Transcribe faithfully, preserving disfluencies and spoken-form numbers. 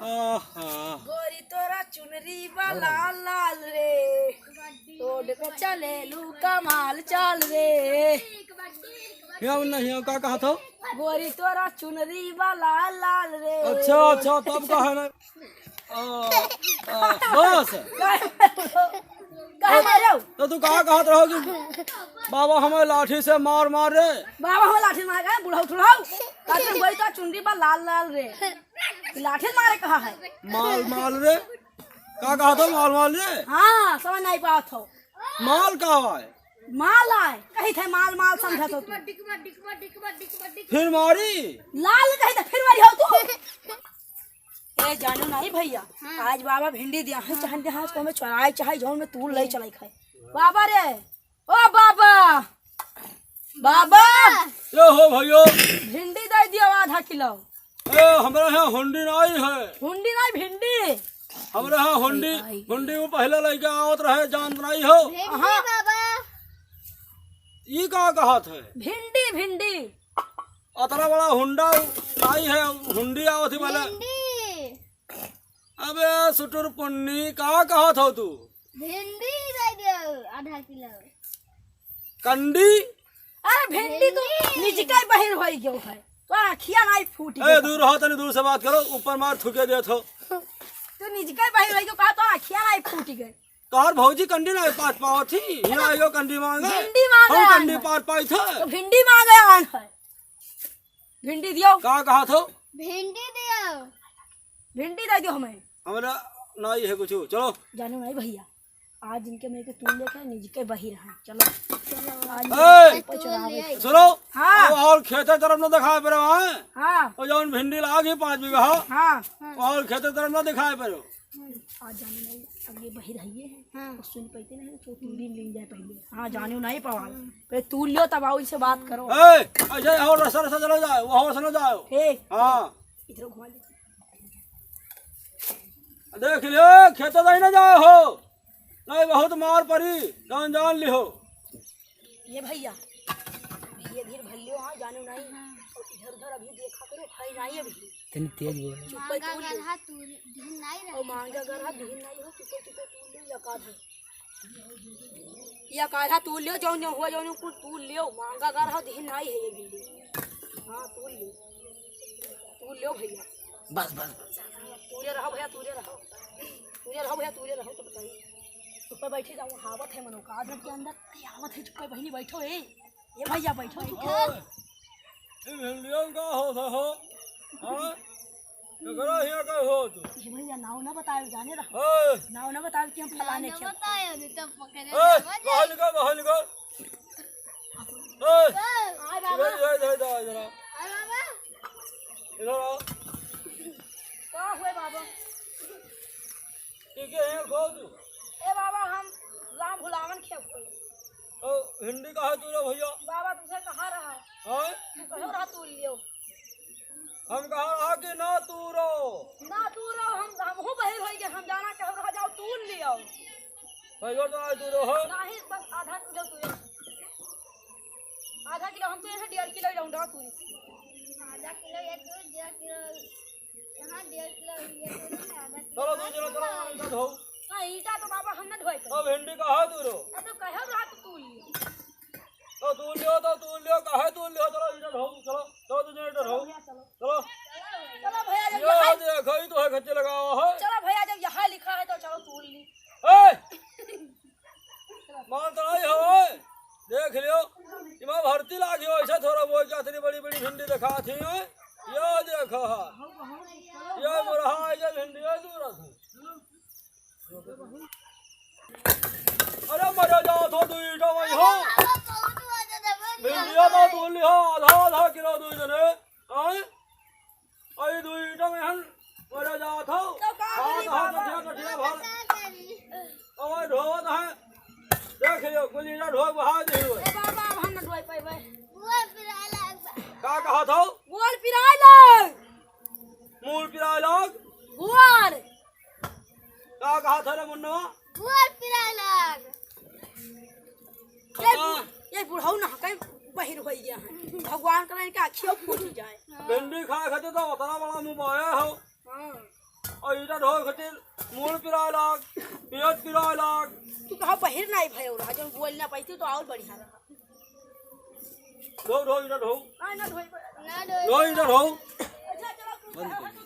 आहा। गोरी तोरा चुनरी बा लाल लाल रे, रोड पे चलेलू कमाल चाल रे। हियाँ नहीं, हियाँ का कहत हो? गोरी तोरा चुनरी बा लाल लाल रे। अच्छा, अच्छा, तब का है ना? आ, आ, बस। काहे मारे हो? तो तू का कहत रहो कि बाबा हमें लाठी से मार मार रे? बाबा हमें लाठी मार के बुढ़ऊ ठुढ़ऊ। कहते हैं, "गोरी तोरा चुनरी बा लाल लाल रे।" लाठी मारे कहा है? माल माल रे? का कहत हो माल माल रे? हाँ, समझ नहीं पावत हो। माल का है? माल आए, कही थे माल माल समझत हो तू। फिर मारी? लाल कही थे फिर मारी हो तू। ए जानू नहीं भैया, हाँ। आज बाबा भिंडी दिया है, चाहे दिया है, उसको हमें चुराए, चाहे जौन में तूल ले चलाई खाए। बाबा रे, ओ बाबा, बाबा। ए हो भैया। भिंडी दे दियो आधा किलो। ए, हमरा यहाँ हुंडी नहीं है। हुंडी नहीं, भिंडी। हमरा यहाँ हुंडी, हुंडी में पहले लइका आवत रहे, जानत नहीं हो। भिंडी हाँ। बाबा। ई का कहत है? भिंडी, भिंडी। अतरा बड़ा हुंडा आई है, हुंडी आवत ही बोले। भिंडी। अबे सुटुर पुन्नी, का कहत हो तू? भिंडी दे दो आधा किलो। कंडी? अरे भिंडी तो भिंडी। निजके बहिर होई गयो है, तो आँखिया नहीं फूट ए, गयो। दूर हो, तनी दूर से बात करो, ऊपर मार थूके देत हो। तो निजके बहिर होई गयो, कहा तो आँखिया नहीं फूट गए। तोहर भौजी कंडी नहीं पात पावत थी, यहाँ आइयो कंडी मांगे। भिंडी मांगे हम आन कंडी है। पात पाई थे। तो भिंडी मांगे आन है। भिंडी दियो। का कहत हो? भिंडी दियो। भिंडी दे दियो हमें। हमरा नहीं है कुछ, चलो। जानू नहीं भैया, आज इनके मैं के तूल लेके निजके बहिर हैं, चलो। चलो। आज ए! ऊपर चढ़ावे। सुनो। हाँ। अब और खेते तरफ न दिखाए पड़ो, हाँ? हाँ। और जौन भिंडी लाग ही पाँच बीघा, हाँ। और खेते तरफ न दिखाए पड़ो। आज जाने नहीं, अब ये बहिर है, ये है। हाँ। तो सुन पाते नहीं, तो तूली मिल जाए पहले। हाँ, जाने नहीं पावा। पहले तूल लियो, तब आओ, इनसे बात करो। ए, ऐसे और रस्ता, रस्ता चलो जाओ, वो रस्ता न जाओ। हे। हाँ। इधर घुमा ले। देख लियो, खेत जाई ना जाओ हो, नहीं बहुत मार पड़ी, जान जान लिहो। ये भैया, धीरे धीरे भर लियो, हाँ, जानो नहीं। और इधर उधर अभी देखा करो, है नहीं अभी। तनी तेज बोल। चुप्पे मांगा तूल लियो। गरहा तू दिहिन नहीं रहे। और मांगा गरहा दिहिन नहीं हो, चुप्पे चुप्पे तूल लियो, या काढ़ा। या काढ़ा तूल लियो, जौन जौन हुआ, जौन कुल तूल लियो, मांगा गरहा दिहिन नहीं है ये भिंडी। हाँ, तूल लियो। तूल लियो भैया। बस, बस, बस। तूले रहो भैया, तूले रहो। तूले रहो भैया, तूले रहो तो बताइए। ऊपर बैठे जाओ, हावत है मनो का आदमी के अंदर। अरे आवत है, चुप कर बहिनी, बैठो ए। ए भैया, बैठो, चुप कर। ओए, ई भिंडियन का होत हो? हाँ? केकरा हियाँ का हो तू? ए भैया, नाव ना बताओ, जाने रहो। ओए। नाव ना बताओ कि हम फलाने खेत। बताओ, नहीं तो पकड़े ए, जाओ। बाहर निकल, बाहर निकल। ए, आय बाबा। इधर, इधर, इधर, इधर आ। आय बाबा। इधर आ। का हुए बाबा? ठीक है, हियाँ खो तू। ए बाबा, हम राम भुलावन खेप गई। ओ, भिंडी काहे तूरो भैया? बाबा, तुझे कहा रहा है? हाँ? तू कहो रहा तूल लियो। हम कहा रहा कि ना तूरो। ना तूरो, हम, हमहू बहिर होई गए, हम जाना कहो रहा जाओ तूल लियो। भैया तो आज तूरो हो। नहीं, बस आधा किलो तूरो। आधा किलो हम तो यहाँ डेढ़ किलो ही रहूँगा तूरी। आधा किलो ये तूरी, डेढ़ किलो यहाँ, डेढ़ किलो ये तूरी, आधा किलो चलो, दो जने चलो, ईटा ढो। हाँ, ईटा तो बाबा हम ना ढोए थे। अब भिंडी काहे तूरो? अब तो कहे रहा तो तूल लियो। तो तूल लियो, तो तूल लियो, काहे तूल लियो? चलो, ईटा ढो, चलो, चलो, दो जने ईटा ढो। चलो भैया, चलो। चलो। चलो भैया, जब ये यहाँ देखो, ये तो है खच्चे लगावा है। चलो भैया, जब यहाँ लिखा है तो चलो तूल ली। ए! मान तो नहीं हो, ए? देख लियो, इमा भर्ती लागी हो, ऐसा थोड़ा बोल के अतनी बड़ी बड़ी भिंडी दिखा थी, ए? ये देखो हा, ये बुढ़ा है, ये भिंडी है, दूर रखो। अरे मरे जात हो, दुई टा वही हो। भिंडिया तो तूल लियो, आधा आधा किलो दुई जने। आए? अरे दुई टा में हम मरे जात हो। तो का हाथ, करी हाथ, बाबा? कठिया, कठिया भर। अरे ढोत है। देख लियो, कुल ईटा ढोक बहा दे हुए। ए बाबा, अब हम न ढोए पाइबे। का कहत हो? गोड़ पिराए लाग। मूड़ पिराए लाग। गोड़। का कहत है रे मुन्ना? गोड़ पिराए लाग। ए, पापा। बुढ़ऊ ना कहीं बहिर होइ गया है। भगवान करे इनका अखियों फूट जाए। भिंडी खाए खातिर तो उतना बड़ा मुँह बाया हो। हाँ। और ईटा ढोए खातिर मूड़ पिराए लाग, पियत पिराए लाग। तू कहा बहिर नहीं भयो रहा, जब बोल ना पाई तू तो और बढ़िया रहा। ढो, ढो, ईटा ढो। ना, ना ढोई। ना ढोई। ढो, ईटा ढो। अच्छा, चलो, तू बंद कर।